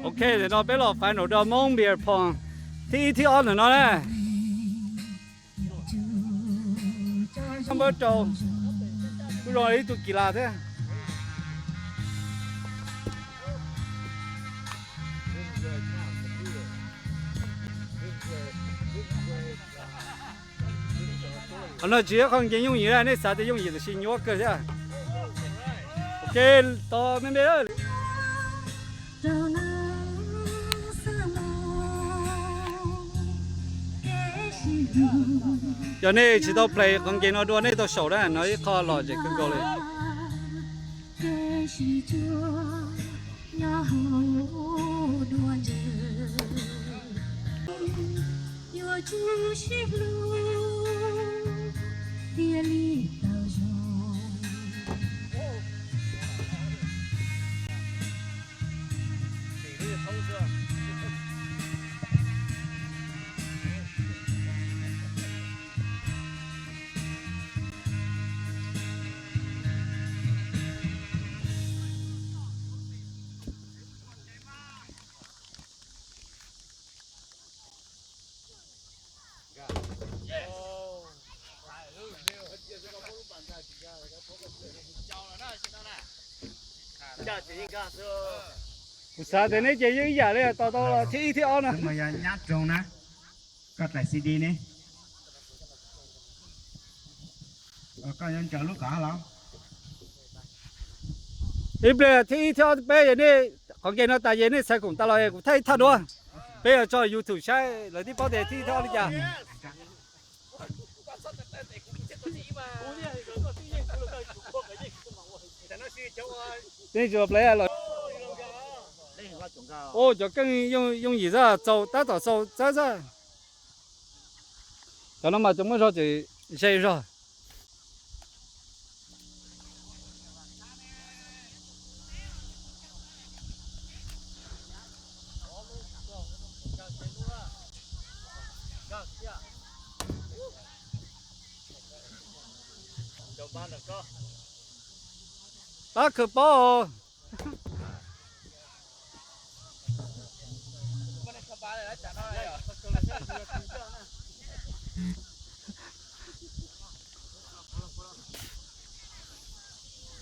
Ok, tam no peb los final rau Hmoob Beer Pong thib ib thib ob ntawm no na. Npawb rau, kuj zoo li ib tug kis las thiab. Qhov no tsis yog qhov nkees yooj yim na, nej xav tias yooj yim tiam sis nyuaj kawg thiab. Ok, tos me me. Yog nej tsis tau play qhov nkees no dua nej tau saum na, no ib qho lom zem kawg nkaus li. Kuv xav tias neb ces yeej ib yam li tos tau thib ib thib ob no. Nyab Roog na, koj tlaim C D ne. Koj yuav ncaws lub kom los? Ib pliag thib ib thib ob peb, yog nej qhov nkees no tas ces nej xaiv khoom tas los kuv thaij ib thaj duab, peb yuav tso YouTube saib lawv thiaj paub tias thib ib thib ob li cas. Nej tsis play los? Ua cov keej yooj yim xwb, txaus tab tom txaus txawb xwb. Cov no mas cov muaj zog ces ze zog. Pab khawv paub.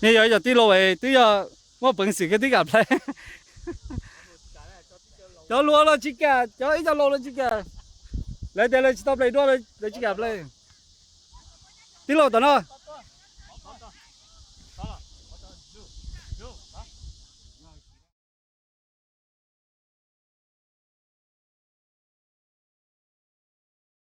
Nej yog ib co tij laug es twb yog muaj peev xwm kawg twb kam play. Cov hluas los tsis kam, cov ib co laus los tsis kam. Lawv tias lawv tsis tau play dua, lawv tsis kam play. Tij laug tom no.